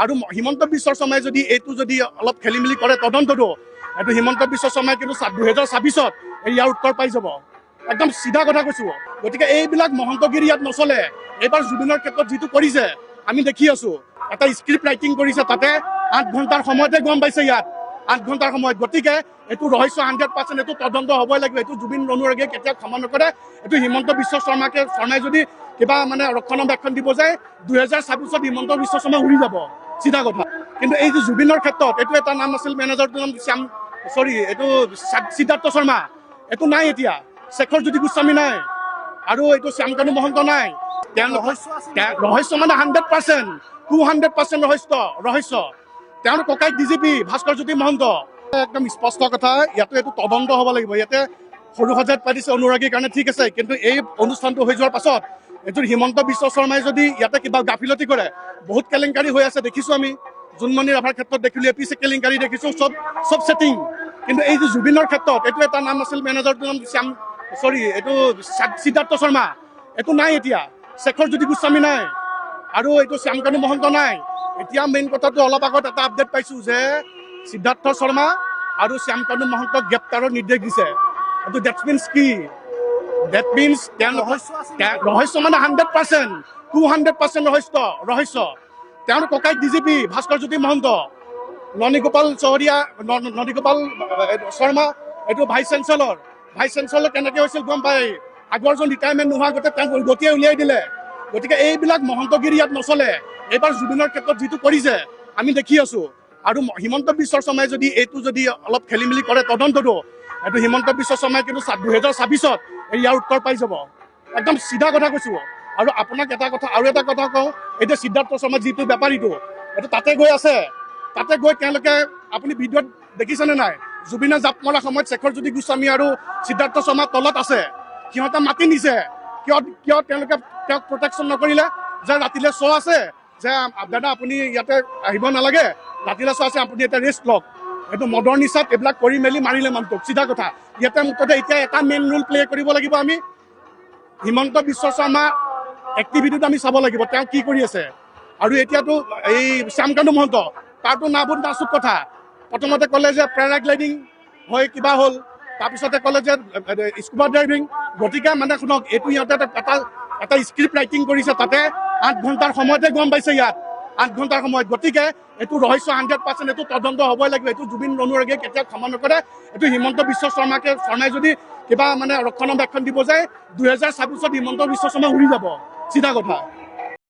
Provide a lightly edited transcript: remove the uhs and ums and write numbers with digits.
আৰু হিমন্ত বিশ্ব শৰ্মাই যদি এইটো যদি অলপ খেলি মেলি কৰে তদন্তটো, এইটো হিমন্ত বিশ্ব শৰ্মাই কিন্তু 2026ত ইয়াৰ উত্তৰ পাই যাব। একদম চিধা কথা কৈছো। গতিকে এইবিলাক মহন্তগিৰি ইয়াত নচলে। এইবাৰ জুবিনৰ ক্ষেত্ৰত যিটো কৰিছে আমি দেখি আছো, এটা স্ক্ৰিপ্ট ৰাইটিং কৰিছে, তাতে 8 ঘণ্টাৰ সময়তে গম পাইছে ইয়াত 8 ঘণ্টাৰ সময়ত। গতিকে এইটো ৰহস্য 100%, এইটো তদন্ত হ'বই লাগিব। এইটো জুবিন অনুৰাগীয়ে কেতিয়াও ক্ষমা নকৰে। এইটো হিমন্ত বিশ্ব শৰ্মাই যদি কিবা মানে ৰক্ষণাবেক্ষণ দিব যায়, 2026ত হিমন্ত বিশ্ব শৰ্মা উৰি যাব, চিধা কথা। কিন্তু এই যে জুবিনৰ ক্ষেত্ৰত এইটো এটা নাম আছিল, মেনেজাৰটোৰ নাম শ্যাম, চৰি, এইটো সিদ্ধাৰ্থ শৰ্মা, এইটো নাই এতিয়া। শেখৰ জ্যোতি গোস্বামী নাই আৰু এইটো শ্যামকানু মহন্ত নাই। তেওঁলোক ৰহস্য আছে। ৰহস্য মানে 100%, 200% ৰহস্য ৰহস্য। তেওঁৰ ককাইক ডিজিপি ভাস্কৰ জ্যোতি মহন্ত। একদম স্পষ্ট কথা, ইয়াতে এইটো তদন্ত হ'ব লাগিব। ইয়াতে সৰু সজাইত পাতিছে অনুৰাগীৰ কাৰণে, ঠিক আছে, কিন্তু এই অনুষ্ঠানটো হৈ যোৱাৰ পাছত এইটো হিমন্ত বিশ্ব শৰ্মাই যদি ইয়াতে কিবা গাফিলতি কৰে, বহুত কেলেংকাৰী হৈ আছে, দেখিছোঁ আমি। জোনমণি ৰাভাৰ ক্ষেত্ৰত দেখিলোঁ, এ পি চি কেলেংকাৰী দেখিছোঁ, চব চব ছেটিং। কিন্তু এই যে জুবিনৰ ক্ষেত্ৰত এইটো এটা নাম আছিল, মেনেজাৰটোৰ নাম শ্যাম, চৰি, এইটো সিদ্ধাৰ্থ শৰ্মা, এইটো নাই এতিয়া। শেখৰ জ্যোতি গোস্বামী নাই আৰু এইটো শ্যামকানু মহন্ত নাই। এতিয়া মেইন কথাটো, অলপ আগত এটা আপডেট পাইছো যে সিদ্ধাৰ্থ শৰ্মা আৰু শ্যামকানু মহন্তক গ্ৰেপ্তাৰৰ নিৰ্দেশ দিছে। এইটো that means কি? That means তেওঁলোক ৰহস্য আছে। ৰহস্য মানে 100%, 200% ৰহস্য ৰহস্য। তেওঁৰ ককাইক ডিজিপি ভাস্কৰ জ্যোতি মহন্ত, ননীগোপাল চহৰীয়া, ননীগোপাল শৰ্মা, এইটো ভাইচ চেঞ্চেলৰ। ভাইচ চেঞ্চেলৰ কেনেকে হৈছিল গম পাই, আগৰজন ৰিটায়াৰমেণ্ট নোহোৱা আগতে তেওঁক গতিয়ে উলিয়াই দিলে। গতিকে এইবিলাক মহন্তগিৰি ইয়াত নচলে। এইবাৰ জুবিনৰ ক্ষেত্ৰত যিটো কৰিছে আমি দেখি আছো। আৰু হিমন্ত বিশ্ব শৰ্মাই যদি এইটো যদি অলপ খেলি মেলি কৰে তদন্তটো, এইটো হিমন্ত বিশ্ব শৰ্মাই কিন্তু 2026ত ইয়াৰ উত্তৰ পাই যাব। একদম চিধা কথা কৈছো। আৰু আপোনাক এটা কথা, আৰু এটা কথা কওঁ, এতিয়া সিদ্ধাৰ্থ শৰ্মা যিটো বেপাৰীটো, এইটো তাতে গৈ আছে। তাতে গৈ তেওঁলোকে, আপুনি ভিডিঅ'ত দেখিছেনে নাই, জুবিনে জাপ মৰা সময়ত শেখৰ জ্যোতি গোস্বামী আৰু সিদ্ধাৰ্থ শৰ্মা তলত আছে, সিহঁতে মাতি নিছে। কিয় কিয় তেওঁলোকে তেওঁক প্ৰটেকশ্যন নকৰিলে যে ৰাতিলে শ্ব' আছে, যে দাদা আপুনি ইয়াতে আহিব নালাগে, ৰাতিলে শ্ব' আছে, আপুনি এতিয়া ৰেষ্ট লওক। এইটো মদৰ নিচাত এইবিলাক কৰি মেলি মাৰিলে মানুহটোক, চিধা কথা। ইয়াতে মুঠতে এতিয়া এটা মেইন ৰোল প্লে কৰিব লাগিব আমি, হিমন্ত বিশ্ব শৰ্মা এক্টিভিটিটো আমি চাব লাগিব, তেওঁ কি কৰি আছে। আৰু এতিয়াতো এই শ্যামকানু মহন্ত, তাৰতো নাবুত নাচুত কথা। প্ৰথমতে ক'লে যে পেৰাগ্লাইডিং হৈ কিবা হ'ল, তাৰপিছতে ক'লে যে স্কুবা ড্ৰাইভিং। গতিকে মানে শুনক, এইটো ইহঁতে এটা এটা এটা স্ক্ৰিপ্ট ৰাইটিং কৰিছে, তাতে 8 ঘণ্টাৰ সময়তে গম পাইছে ইয়াত 8 ঘণ্টাৰ সময়ত। গতিকে এইটো ৰহস্য 100%, এইটো তদন্ত হ'বই লাগিব। এইটো জুবিন অনুৰাগীয়ে কেতিয়াও ক্ষমা নকৰে। এইটো হিমন্ত বিশ্ব শৰ্মাই যদি কিবা মানে ৰক্ষণাবেক্ষণ দিব যায়, 2026ত হিমন্ত বিশ্ব শৰ্মা উৰি যাব, চিধা কথা।